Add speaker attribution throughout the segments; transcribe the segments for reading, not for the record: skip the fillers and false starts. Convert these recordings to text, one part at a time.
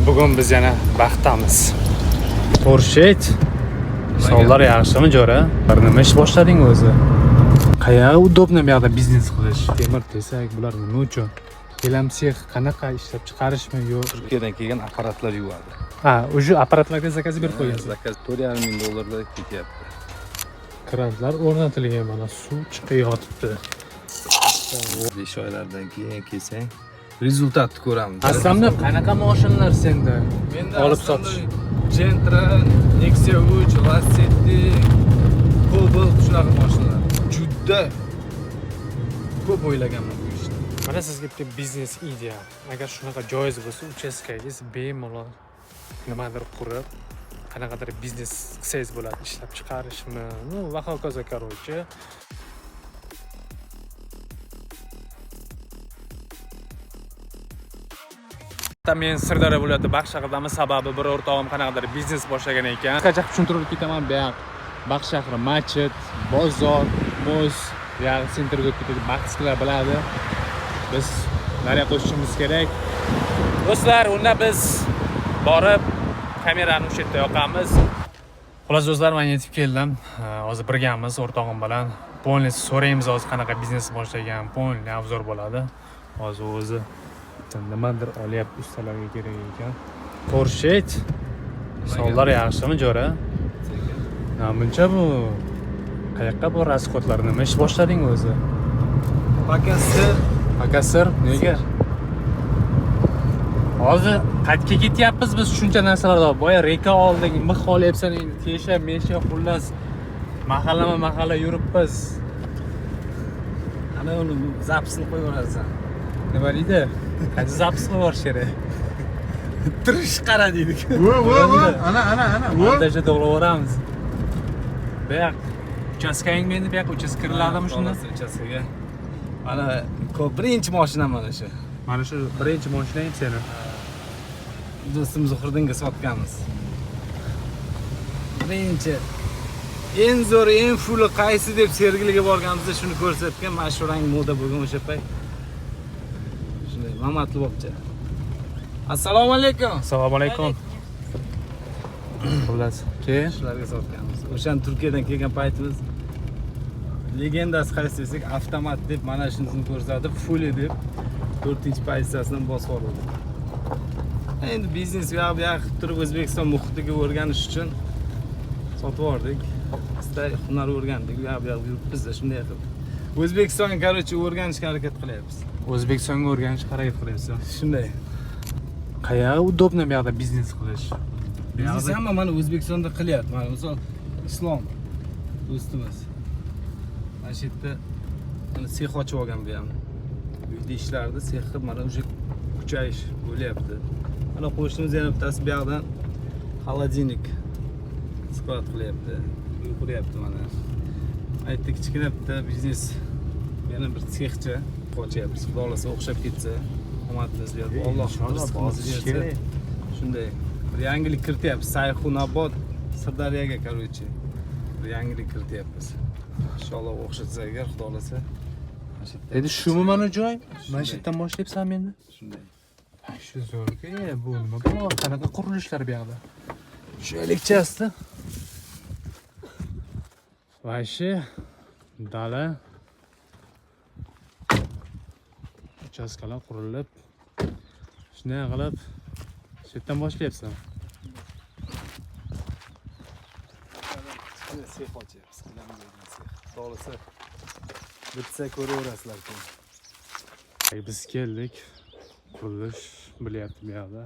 Speaker 1: Bugun biz yana baxtdamiz. Xurshid, sonlar yaxshimi jo'ra? Nima ish boshlading o'zi? Qayerga удобно bu yoqda biznes qilish? Temir tesak bular nima uchun? Kelam sex qanaqa ishlab chiqarishmi yo?
Speaker 2: Turkiyadan kelgan apparatlar yuvadi.
Speaker 1: Ha, уже apparatlarga zakaz berib qo'ygansiz.
Speaker 2: Zakaz 4,5 ming dollarga ketyapti.
Speaker 1: Kranlar o'rnatilgan, mana suv chiqayotibdi.
Speaker 2: 5 oylardan keyin kelsang rezultatni ko'ramiz.
Speaker 1: Aslamda qanaqa mashinalar senda?
Speaker 2: Menda
Speaker 1: Olib
Speaker 2: aslida
Speaker 1: sotish.
Speaker 2: Gentra, Nexia 3, Lacetti, Cobalt shunaqa mashinalar. Juda ko'p o'ylaganman bu ishni.
Speaker 1: Mana sizga bitta biznes ideya. Agar shunaqa joyiz bo'lsa, uchastkangiz bemalol nimadir qurib, qanaqadir biznes qilsangiz bo'ladi, ishlab chiqarishmi, ну va hokazo, короче. Men Sirdaryo viloyati Bax shahridamiz. Sababi bir o'rtog'im qanaqadir biznes boshlagan ekan. Qisqacha tushuntirib ketaman. Bu yoq Bax shahri, machit, bozor, muz, bu yoq sentrga o'tib ketadi. Baxskilar biladi. Biz nariyoqqa o'tishimiz kerak. Do'stlar, unda biz borib kamerani o'sha yerda yoqamiz. Xullas do'stlar, men yetib keldim. Hozir birgamiz o'rtog'im bilan. Полностью so'raymiz hozir qanaqa biznes boshlagan, полный обзор bo'ladi. Hozir o'zi nimadir olyapti, ustalarga kerak ekan. Xurshid, sonlar yaxshimi jo'ra? Namuncha bu qayoqqa bu расходlar, nima ish boshlading o'zi?
Speaker 2: Пока sir
Speaker 1: Aka sir, nega? Hozir qayerga ketyapmiz biz shuncha narsalarni olib? Boya reka oldik, mix olyapsan endi, tesha, mesha, xullas mahallama mahalla yuribmiz.
Speaker 2: Ana uni zapisini qo'yib yuborarsan.
Speaker 1: Nima deydi? Qaysi zapis qilib yuborish kerak?
Speaker 2: Tirish qara deydi.
Speaker 3: Vo vo vo. Ana ana ana. Vo.
Speaker 1: Montajda to'g'ri boramiz. Bu yoq uchastkang endi bu yoq uchastka kiriladimi shunda?
Speaker 2: Uchastkaga. Mana ko'p birinchi mashinam mana shu.
Speaker 1: Mana shu birinchi mashinang seni.
Speaker 2: Do'stim Zuhriddinga sotganmiz. Birinchi eng zo'ri, eng fuli qaysi deb Sergeliga borganimizda shuni ko'rsatgan, mana shu rang moda bo'lgan o'sha payt. Shunday Mamatli bobcha. Assalomu alaykum.
Speaker 1: Assalomu alaykum. Xullas, keyin
Speaker 2: Shularga sotganmiz. O'shan Turkiyadan kelgan paytimiz legendasi qaysi desak, avtomat deb mana shunisini ko'rsatib, fuli deb 4-pozitsiyasidan bosib yubordi. Endi biznes u yoq bu yoq qilib turib O'zbekiston muhitiga o'rganish uchun sotib yubordik. Qisqa hunar o'rgandik, u yoq bu yoq yuribmiz shunday qilib. O'zbekistonga короче o'rganishga harakat qilyapmiz.
Speaker 1: O'zbekistonga o'rganishga harakat qilyapsan.
Speaker 2: Shunday.
Speaker 1: Qayerga удобно bu yoqda biznes qilish? Bu
Speaker 2: Biznes
Speaker 1: yoqda
Speaker 2: hamma mana O'zbekistonda qilyapti. Mana misol Islom do'stimiz. Mana shu yerda mana sex ochib olgan bu ham. Uyda ishlardi, sex qilib mana уже kuchayish bo'lyapti. Mana qo'shnimiz yana bittasi bu yoqdan холодильник sklad qilyapti. Uy quryapti mana. Aytdi kichkina bitta biznes yana bir sexcha ochyapmiz. Xudo xohlasa o'xshab ketsa, omadimiz berib, Alloh
Speaker 1: Inshaalloh
Speaker 2: rizqimizni
Speaker 1: bozish
Speaker 2: bersa.
Speaker 1: kerak.
Speaker 2: Shunday bir yangilik kirityapmiz. Sayxunobod Sirdaryoga, короче. Bir yangilik kirityapmiz. Inshaalloh o'xshatsa agar Xudo xohlasa. Mana shu yerda
Speaker 1: Endi shumi mana joy? Mana shu yerdan boshlayapsanmi endi?
Speaker 2: Shunday.
Speaker 1: Shu zo'rku, bu nima bu? Qanaqa qurilishlar bu yoqda?
Speaker 2: Shu elekchasida
Speaker 1: Вообще dala uchastkalar qurilib, shunday qilib shu yerdan boshlayapsan.
Speaker 2: kichkina sex ochyapmiz. Qilamiz degan sex. Xudo xohlasa bitsa ko'raverasizlar keyin.
Speaker 1: Biz keldik. Qurilish bo'lyapti bu yoqda.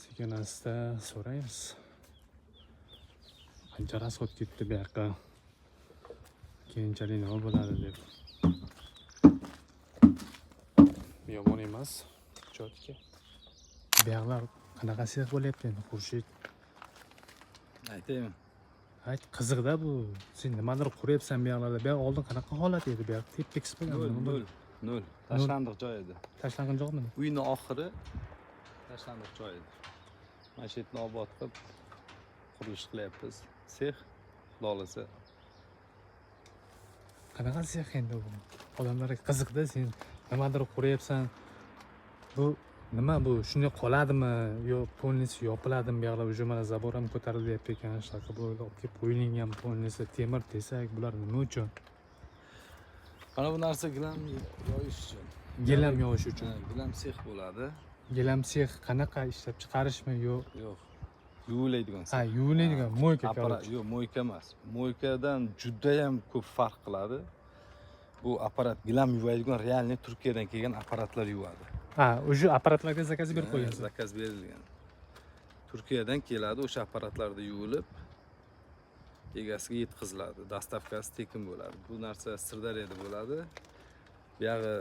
Speaker 1: Sekin asta so'raymiz. Qancha rasxod ketdi bu yoqqa? Keyinchalik nima bo'ladi deb. Yomon emas. Chotki. Bu yoqlar qanaqa sex bo'lyapti endi Xurshid?
Speaker 2: Aytaymi?
Speaker 1: Ayt, qiziqda bu. Sen nimadir quryapsan bu yoqlarda. Bu yoq oldin qanaqa holat edi bu yoq? Tep-tekis bo'lgan.
Speaker 2: Nol,
Speaker 1: Nima
Speaker 2: nol, nol. Tashlandiq joy edi.
Speaker 1: Tashlangan joymi?
Speaker 2: Uyni oxiri tashlandiq joy edi. Mana shu yerni obod qilib qurilish qilyapmiz. Sex, Xudo xohlasa
Speaker 1: Qanaqa sex endi bu? Odamlarga qiziqda, sen nimadir quryapsan. Bu Nima bu, shunday qoladimi yo полностью yopiladimi? Bu yoqlar уже mana забор ham ko'tarilyapti ekan, shunaqa bo'lib olib kelib qo'yilgan полностью temir tesak, bular nima uchun?
Speaker 2: Mana bu narsa gilam yoyish uchun.
Speaker 1: Gilam yoyish uchun.
Speaker 2: Ha, gilam sex bo'ladi.
Speaker 1: Gilam sex qanaqa, ishlab chiqarishmi yo?
Speaker 2: Yo'q, yuviladigan
Speaker 1: Ha,
Speaker 2: sex.
Speaker 1: yuviladigan мойка.
Speaker 2: Apparat.
Speaker 1: Короче.
Speaker 2: Yo'q, мойка emas, мойка dan judayam ko'p farq qiladi bu apparat. Gilam yuvadigan реальный Turkiyadan kelgan apparatlar yuvadi.
Speaker 1: Ha, уже apparatlarga заказ berib
Speaker 2: Ha,
Speaker 1: qo'ygansiz.
Speaker 2: Заказ berilgan, Turkiyadan keladi, o'sha apparatlarda yuvilib egasiga yetkaziladi, доставка si tekin bo'ladi. Bu narsa Sirdaryoda bo'ladi, buyog'i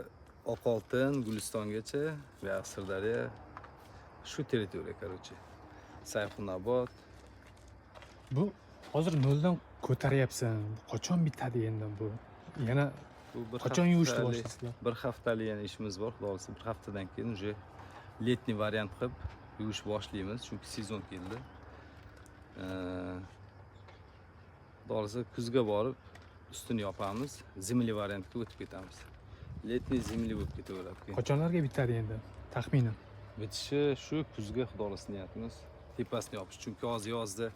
Speaker 2: Oqoltin, Gulistongacha, buyog'i Sirdaryo, shu territoriya, короче, Sayxunobod.
Speaker 1: Bu hozir noldan ko'taryapsan, qachon bitadi endi bu yana?
Speaker 2: Bu bir
Speaker 1: Qachon yuvishni boshlaysizlar?
Speaker 2: Bir haftalik yana ishimiz bor, xudo xohlasa, bir haftadan keyin уже летний variant qilib yuvish boshlaymiz, chunki sezon keldi. Xudo xohlasa, kuzga borib ustini yopamiz, зимний variantga o'tib ketamiz, летний, зимний bo'lib ketaveradi keyin.
Speaker 1: Qachonlarga bitadi endi taxminan?
Speaker 2: Bitishi shu kuzga, xudo xohlasa, niyatimiz tepasini yopish, chunki hozir yozda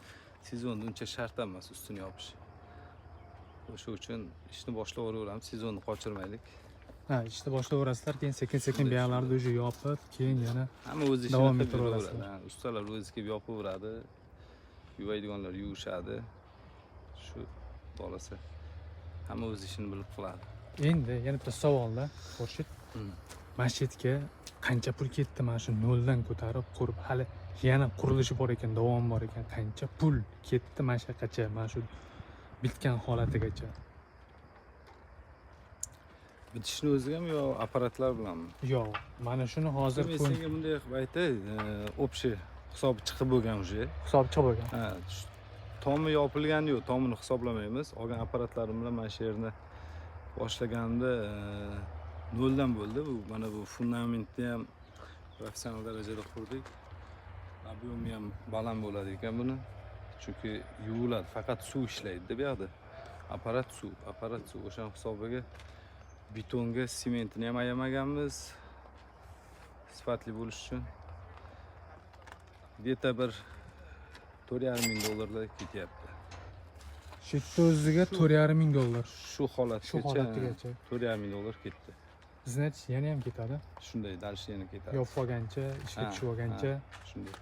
Speaker 2: sezonda uncha shart emas ustini yopish. O'sha uchun ishni boshlab yuboraveramiz, sezonni qochirmaylik.
Speaker 1: Ha, ishni boshlayverasizlar, keyin sekin sekin bu yoqlarni уже yopib, keyin yana
Speaker 2: Hamma o'z ishini
Speaker 1: davom
Speaker 2: qilib
Speaker 1: ettiraverasizlar.
Speaker 2: yuraveradi. Ha, ustalar o'zi kelib yopaveradi, yuvadiganlar yuvishadi. Shu, xudo xohlasa, hamma o'z ishini bilib qiladi.
Speaker 1: Endi yana bitta savolda, Xurshid. Mana shu yerga qancha pul ketdi? Mana shu noldan ko'tarib qurib, hali yana qurilishi bor ekan, davom bor ekan, qancha pul ketdi mana shu yoqqacha, mana shu bitgan holatigacha?
Speaker 2: Bitishni o'zigami yo apparatlar bilanmi?
Speaker 1: Yo'q, mana shuni hozir
Speaker 2: Men
Speaker 1: pul
Speaker 2: senga bunday qilib aytay, общий hisobi chiqib bo'lgan уже.
Speaker 1: Hisob chiqib bo'lgan.
Speaker 2: Ha, tomi yopilgani yo'q, tomini hisoblamaymiz. Olgan apparatlarim bilan mana shu yerni boshlaganimda noldan bo'ldi bu. Mana bu fundamentni ham professional darajada qurdik. Объем i ham baland bo'ladi ekan buni, chunki yuviladi, faqat suv ishlaydi bu yoqda, apparat suv, apparat suv. O'shani hisobiga betonga sementini ham ayamaganmiz sifatli bo'lishi uchun. Где-то bir 4,5 ming dollarlar ketyapti.
Speaker 1: Shu yerda o'ziga 4,5 ming dollar?
Speaker 2: Shu holatgacha.
Speaker 1: Shu holatigacha.
Speaker 2: 4,5 ming dollar ketdi.
Speaker 1: Значит, yana ham ketadi.
Speaker 2: Shunday, дальше yana ketadi.
Speaker 1: Yopib olgancha, ishga
Speaker 2: Ha,
Speaker 1: tushib olgancha.
Speaker 2: Shunday.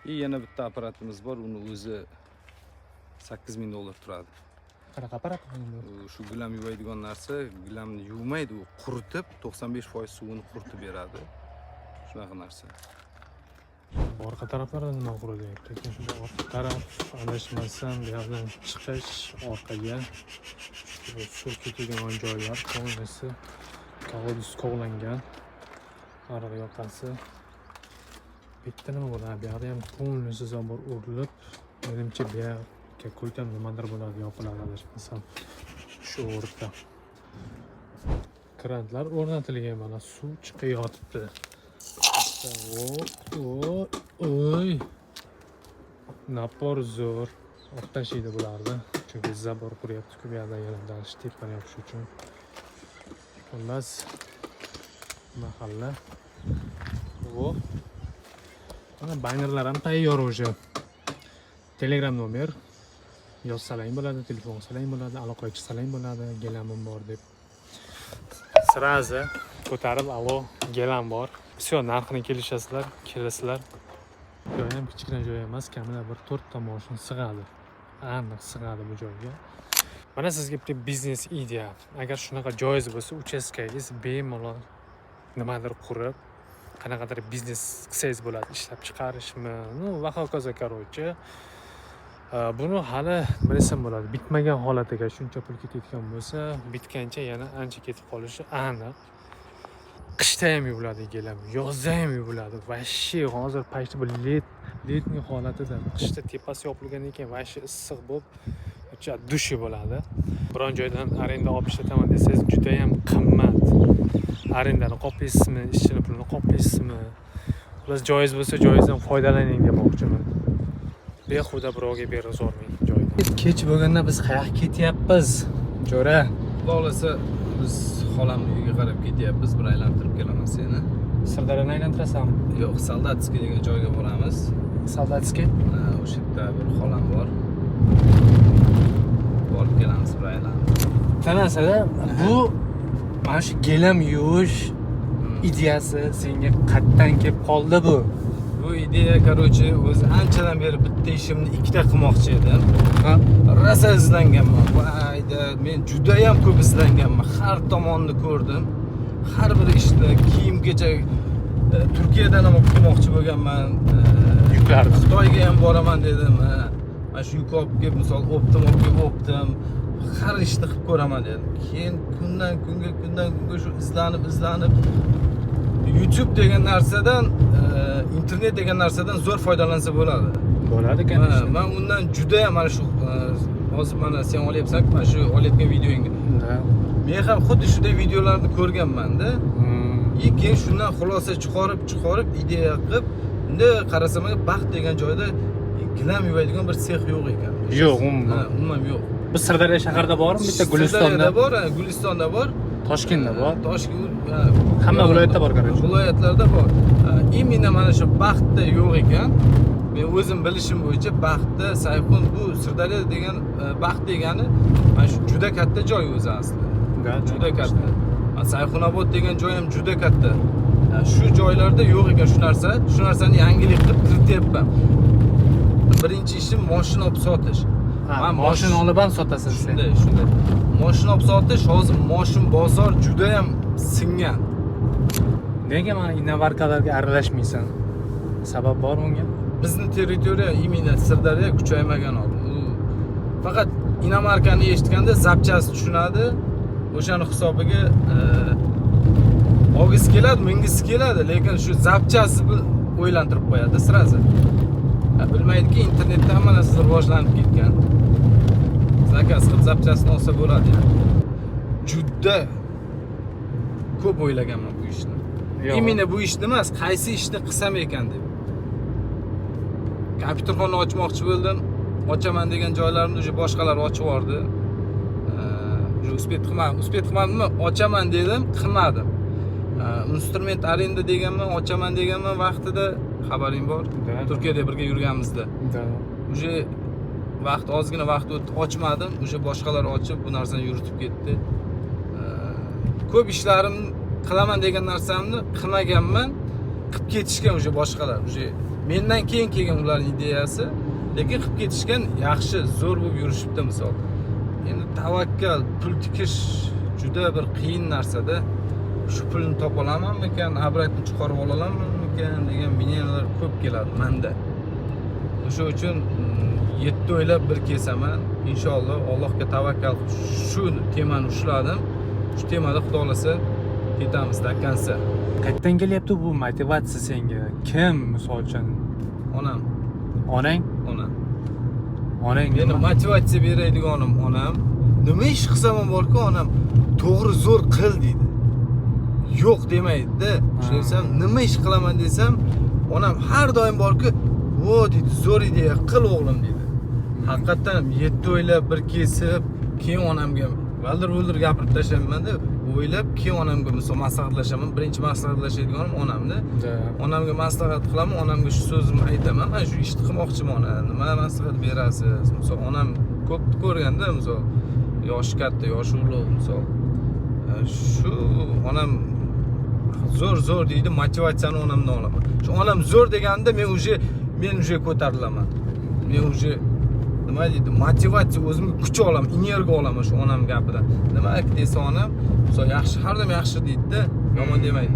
Speaker 2: И yana bitta apparatimiz bor, uni o'zi 8000 dollar turadi.
Speaker 1: Qanaqa apparat endi?
Speaker 2: U shu gilam yuvadigan narsa, gilamni yuvmaydi, u quritib, 95% suvini quritib beradi, shunaqa narsa.
Speaker 1: Orqa taraflarda nima qurilyapti ekan? Shu orqa taraf, adashmasam, bu yoqdan chiqish orqaga. Bu suv ketadigan joylar полностью колодец kovlangan. Ariq yoqasi. Bu yerda nima bo'ladi? Bu yoqda ham полностью забор urilib, menimcha, bu yoqqa какой-то nimadir bo'ladi, yopiladi adashmasam. Shu o'rta. Krantlar o'rnatilgan, mana suv chiqayotibdi. O, oy. Напор zo'r. Olib tashlaydi bularni. Chunki забор quryapti-ku bu yoqdan yana дальше tepani yopish uchun. Xullas, mahalla. O. Mana bannerlar ham tayyor уже. Telegram nomer yozsalang bo'ladi, telefon qilsalang bo'ladi, aloqaga chiqsalang bo'ladi, gilamim bor deb. Сразу ko'tarib, "Alo, gilam bor". Всё, narxini kelishasizlar, kelasizlar. Joy ham kichkina joy emas, kamida bir to'rtta moshin sig'adi. Aniq sig'adi bu joyga. Mana sizga bitta biznes ideya. Agar shunaqa joyingiz bo'lsa, uchastkangiz, bemalol nimadir qurib, qanaqadir biznes qilsangiz bo'ladi. Ishlab chiqarishmi, ну va hokazo, короче. Buni hali nima desam bo'ladi, bitmagan holatiga shuncha pul ketayotgan bo'lsa, bitgancha yana ancha ketib qolishi aniq. Qishda ham yuviladi gilam, yozda ham yuviladi. Вообще hozir почти bu летний holatida, qishda tepasi yopilgandan keyin вообще issiq bo'lib, души bo'ladi. Biron joydan arenda olib ishlataman desangiz, judayam qimmat. Arendani qoplaysizmi, ishchini pulini qoplaysizmi? Xullas, joyingiz bo'lsa, joyingizdan foydalaning demoqchiman. Behuda birovga berib yubormang joyni. Kech bo'lganda biz qayoqqa ketyapmiz, jo'ra?
Speaker 2: Xudo xohlasa, biz xolamni uyiga qarab ketyapmiz, bir aylantirib kelaman seni.
Speaker 1: Sirdaryoni aylantirasanmi?
Speaker 2: Yo'q, Солдатский degan joyga boramiz.
Speaker 1: Солдатский?
Speaker 2: Ha, o'sha yerda bir xolam bor. Borib kelamiz bir aylanib.
Speaker 1: Bitta narsada bu mana shu gilam yuvish ideyasi senga qayerdan kelib qoldi bu?
Speaker 2: Bu ideya, короче, o'zi anchadan beri bitta ishimni ikkita qilmoqchi edim.
Speaker 1: Ha?
Speaker 2: Rosa izlanganman. Vayda, men juda ham ko'p izlanganman. Har tomonni ko'rdim. Har bir ishni, kiyim kechak Turkiyadan ham olib kelmoqchi bo'lganman.
Speaker 1: Yuklarni.
Speaker 2: Xitoyga ham boraman dedim. Ha. Mana shu yuk olib kelib, misol оптом olib kelib, оптом har ishni qilib ko'raman dedim. Keyin kundan kunga, kundan kunga shu izlanib, izlanib YouTube degan narsadan, internet degan narsadan zo'r foydalansa bo'ladi.
Speaker 1: Bo'ladi,
Speaker 2: Mana,
Speaker 1: конечно.
Speaker 2: man undan juda ham mana shu hozir mana sen olyapsan, mana shu olayotgan videoingni.
Speaker 1: Да.
Speaker 2: Men ham xuddi shunday videolarni ko'rganman-da. И keyin shundan xulosa chiqarib, chiqarib, ideya qilib, unda qarasam agar Baxt degan joyda gilam yuvadigan bir sex yo'q ekan.
Speaker 1: Yo'q, umuman.
Speaker 2: Ha, umuman yo'q.
Speaker 1: Biz Sirdaryo shaharida bormi? Bitta Gulistonda,
Speaker 2: Sirdaryoda bor, ha, Gulistonda bor.
Speaker 1: Toshkentda bor.
Speaker 2: Toshkent, ha,
Speaker 1: Hamma viloyatda bor, короче.
Speaker 2: Viloyatlarda bor. Ha, именно mana shu Baxtda yo'q ekan. Men o'zim bilishim bo'yicha Baxtda Sayxun bu Sirdaryo degan Baxt degani mana shu juda katta joy o'zi asli.
Speaker 1: Да,
Speaker 2: Juda katta. Mana Sayxunobod degan joy ham juda katta. Ha, shu joylarda yo'q ekan shu narsa. Shu narsani yangilik qilib kirityapman. Birinchi ishim moshina olib sotish.
Speaker 1: Ha,
Speaker 2: Man
Speaker 1: moshina olib ham sotasan sen.
Speaker 2: Shunday, shunday. Moshina olib sotish hozir moshin bozor juda ham singan.
Speaker 1: Nega mana иномарка larga aralashmaysan? Sabab bor unga?
Speaker 2: Bizni territoriya именно Sirdaryo kuchaymagan hozir. U faqat иномарка ni eshitganda запчасть tushunadi. O'shani hisobiga olgisi keladi, mingisi keladi, lekin shu запчасть o'ylantirib qo'yadi сразу. Ha, bilmaydiki, internetda hamma narsa rivojlanib ketgan. Заказ qilib запчасть ni olsa bo'ladi. Yani. Juda ko'p o'ylaganman bu ishni.
Speaker 1: Yo'q.
Speaker 2: Именно bu ishni emas, qaysi ishni qilsam ekan deb. Kompyuterxona ochmoqchi bo'ldim. Ochaman degan joylarimni уже boshqalar ochib yubordi. Уже успеть qilmadim. Успеть qilmadimmi? Ochaman dedim, qilmadim. Инструмент аренда deganman, ochaman deganman vaqtida, xabaring bor.
Speaker 1: Да.
Speaker 2: Turkiyada birga yurganimizda.
Speaker 1: Да.
Speaker 2: Уже vaqt ozgina vaqt o'tdi, ochmadim. Уже boshqalar ochib bu narsani yuritib ketdi. Ko'p ishlarim qilaman degan narsamni qilmaganman, qilib ketishgan уже boshqalar. Уже mendan keyin kelgan ularning ideyasi, lekin qilib ketishgan, yaxshi, zo'r bo'lib yurishibdi misol. Endi tavakkal, pul tikish juda bir qiyin narsada. Shu pulni topa olamanmikan, обратно chiqarib ola olamanmikan degan мнения lar ko'p keladi manda. O'sha uchun yetti o'ylab bir kesaman. Inshaalloh Allohga tavakkal qilib shu temani ushladim. Shu temada xudo xohlasa ketamiz до конца.
Speaker 1: Qayerdan kelyapti bu motivatsiya senga? Kim misol uchun?
Speaker 2: Onam,
Speaker 1: Onang?
Speaker 2: onam.
Speaker 1: Onang
Speaker 2: Meni
Speaker 1: nima?
Speaker 2: motivatsiya beradiganim onam. Nima ish qilsam ham borku, onam to'g'ri zo'r qil deydi. Yo'q demaydi-da. Shuni desam, nima ish qilaman desam, onam har doim borku, "Vo" deydi, "Zo'r ideya, qil o'g'lim" deydi. Haqiqatdan ham yetti o'ylab bir kesib, keyin onamga valdir-vuldir gapirib tashlayman-da, o'ylab keyin onamga misol maslahatlashaman. Birinchi maslahatlashadiganim onamda.
Speaker 1: Да.
Speaker 2: Onamga maslahat qilaman, onamga shu so'zimni aytaman. Mana shu ishni qilmoqchiman, ona, nima maslahat berasiz? Misol onam ko'p ko'rganda, misol yoshi katta, yoshi ulug', misol. Shu onam zo'r zo'r deydi, motivatsiyani onamdan olaman. Shu onam zo'r deganda men уже ko'tarilaman. Men уже nima deydi, motivatsiya o'zimga kuch olaman, energiya olaman shu onam gapidan. Nima desa onam, misol yaxshi, har doim yaxshi deydi-da, yomon demaydi.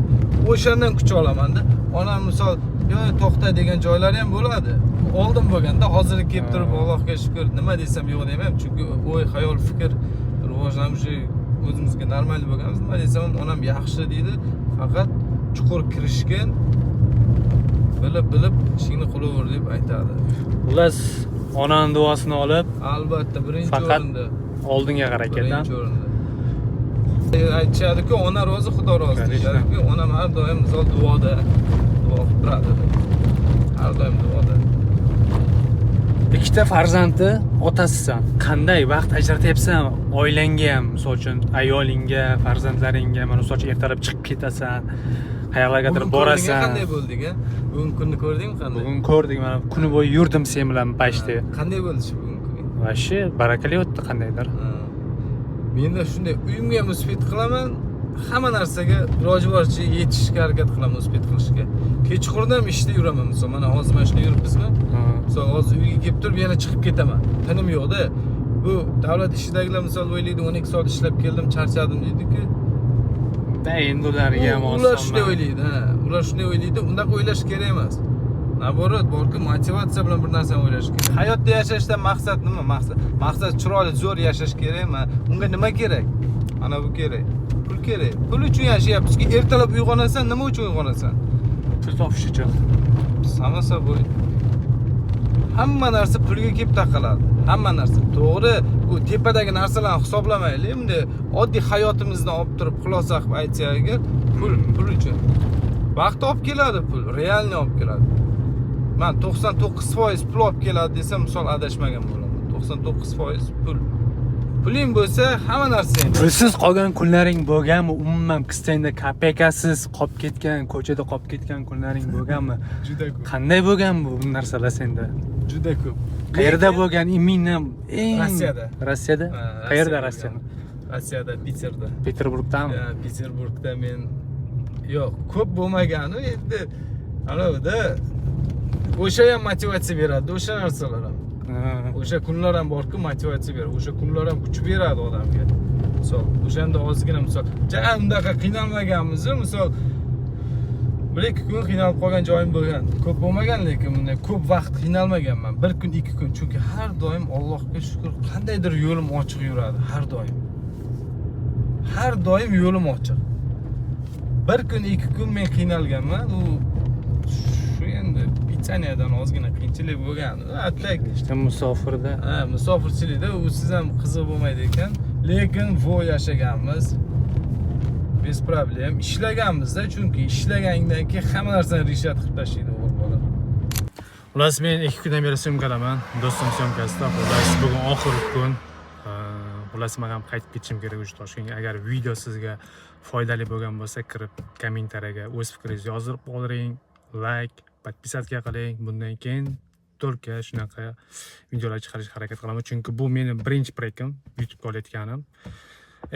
Speaker 2: O'shandan kuch olamanda. Onam misol, yo to'xta degan joylari ham bo'ladi. Oldin bo'lganda, hozir kelib turib Allohga shukr, nima desam yo'q demayman, chunki o'y, xayol, fikr rivojlanib уже o'zimizga normal bo'lganmiz. Nima desam ham onam yaxshi deydi, faqat chuqur kirishgin, bilib bilib ishingni qilaver deb aytadi.
Speaker 1: Xullas, onani duosini olib,
Speaker 2: Albatta, birinchi
Speaker 1: Faqat
Speaker 2: o'rinda.
Speaker 1: oldinga qarab ket.
Speaker 2: Birinchi o'rinda. Aytishadiku, ona rozi, Xudo rozi
Speaker 1: Конечно.
Speaker 2: deyishadiku. Onam har doim misol duoda, duo qilib turadi. Har doim duoda.
Speaker 1: Ikkita farzandni otasisan. Qanday vaqt ajratyapsan oilangga ham, misol uchun ayolingga, farzandlaringga, mana misol uchun ertalab chiqib ketasan, qayerlargadir
Speaker 2: Bugun ko'rding,
Speaker 1: borasan.
Speaker 2: Qanday bo'ldik, a? Bugun kunni ko'rdingmi qanday?
Speaker 1: Bugun ko'rdik, mana kuni bo'yi yurdim sen bilan почти.
Speaker 2: Qanday bo'ldi shu bugungi kun?
Speaker 1: Вообще barakali o'tdi qandaydir.
Speaker 2: Ha. Menda shunday, uyimga ham успеть qilaman, hamma narsaga iloji boricha yetishishga harakat qilaman, успеть qilishga. Kechqurun ham ishda yuraman, misol mana hozir mana shunda yuribmizmi?
Speaker 1: Ha.
Speaker 2: Misol hozir uyga kelib turib yana chiqib ketaman. Tinim yo'qda. Bu davlat ishidagilar misol o'ylaydi, 12 soat ishlab keldim, charchadim deydi-ku.
Speaker 1: Da endi ularga ham
Speaker 2: Ular
Speaker 1: oson
Speaker 2: shunday
Speaker 1: emas.
Speaker 2: o'ylaydi, ha. Ular shunday o'ylaydi, unaqa o'ylash kerak emas. Наоборот, borku motivatsiya bilan bir narsani o'ylash kerak. Hayotda yashashdan maqsad nima? Maqsad chiroyli, zo'r yashash kerakmi? Unga nima kerak? Mana bu kerak. Pul kerak. Pul uchun yashayapmizki, ertalab uyg'onasan, nima uchun uyg'onasan?
Speaker 1: Pul topish uchun.
Speaker 2: Само собой. Hamma narsa pulga kelib taqaladi. Hamma narsa. To'g'ri, u tepadagi narsalarni hisoblamaylik. Bunday oddiy hayotimizdan olib turib xulosa qilib aytsak agar, pul, pul uchun. Vaqt olib keladi pul, реальный olib keladi. Man 99% pul olib keladi desam, misol adashmagan bo'laman. 99% pul. Puling bo'lsa, hamma narsang.
Speaker 1: Pulsiz qolgan kunlaring bo'lganmi? Umuman kissangda копейка siz qolib ketgan, ko'chada qolib ketgan kunlaring bo'lganmi?
Speaker 2: Juda ko'p.
Speaker 1: Qanday bo'lgan bu narsalar senda?
Speaker 2: Juda ko'p.
Speaker 1: Qayerda bo'lgan именно eng?
Speaker 2: Rossiyada.
Speaker 1: Rossiyada?
Speaker 2: Ha,
Speaker 1: Qayerda
Speaker 2: Rossiyada
Speaker 1: Rossiyada?
Speaker 2: bo'lgan. Rossiyada, Piterda.
Speaker 1: Peterburgdami?
Speaker 2: Ya, Peterburgda men yo'q, ko'p bo'lmagani endi anavida o'sha ham motivatsiya beradi, o'sha narsalar ham.
Speaker 1: Ha.
Speaker 2: O'sha kunlar ham borku, motivatsiya beradi. O'sha kunlar ham kuch beradi odamga. Misol, o'shanda ozgina misol, ja undaqa qiynalmaganmiz, misol bir ikki kun qiynalib qolgan joyim bo'lgan. Ko'p bo'lmagan, lekin bunday ko'p vaqt qiynalmaganman. Bir kun, ikki kun, chunki har doim Allohga shukr, qandaydir yo'lim ochiq yuradi har doim. Har doim yo'lim ochiq. Bir kun, ikki kun men qiynalganman. U shu endi Britaniyadan ozgina qiyinchilik bo'lgan. А так
Speaker 1: İşte musofirda.
Speaker 2: Ha, musofirchilikda u siz ham qiziq bo'lmaydi ekan. Lekin vo yashaganmiz. Без проблем. Ishlaganmizda, chunki ishlagandan keyin hamma narsani решать qilib tashlaydi o'g'il bola.
Speaker 1: Xullas, men 2 kundan beri съёмка daman. Do'stim съёмка sida. Xullas, bugun oxirgi kun. Xullas, men ham qaytib ketishim kerak o'sha Toshkentga. Agar video sizga foydali bo'lgan bo'lsa, kirib kommentariyaga o'z fikringizni yozib qoldiring, like, подписаться qiling. Bundan keyin только shunaqa videolar chiqarishga harakat qilaman, chunki bu meni birinchi proyektim, YouTube'ga olayotganim.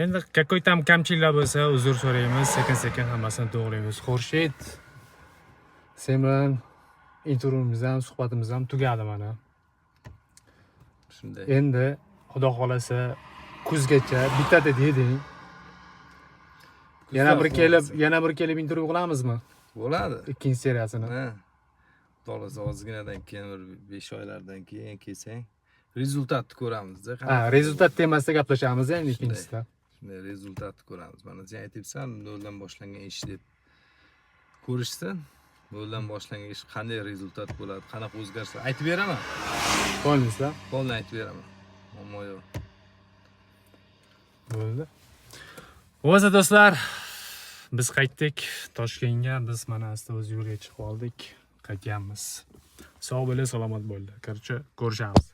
Speaker 1: Endi какой там kamchiliklar bo'lsa, uzr so'raymiz, sekin-sekin hammasini to'g'rilaymiz. Xurshid, sen bilan intervyumiz ham, suhbatimiz ham tugadi mana.
Speaker 2: Shunday.
Speaker 1: Endi Xudo xohlasa kuzgacha bitadi deding. Yana bir kelib, yana bir kelib intervyu qilamizmi?
Speaker 2: Bo'ladi.
Speaker 1: Ikkinchi seriyasini.
Speaker 2: Ha. Xudo xohlasa ozginadan keyin, bir 5 oylardan keyin kelsang, результат ni ko'ramizda.
Speaker 1: Ha, результат temasida gaplashamiz endi ikkinchisida.
Speaker 2: Shunday, результат ni ko'ramiz. Mana sen aytyapsan, noldan boshlangan ish deb. Ko'rishsin. Noldan boshlangan ish qanday результат bo'ladi, qanaqa o'zgarishlar aytib beraman.
Speaker 1: Полностью.
Speaker 2: Полный aytib beraman. Muammo yo'q.
Speaker 1: Bo'ldi. Bo'lmasa do'stlar, biz qaytdik Toshkentga. Biz mana asta o'z yo'lga chiqib oldik. Qaytganmiz. Sog' bo'ling, salomat bo'linglar. Короче, ko'rishamiz.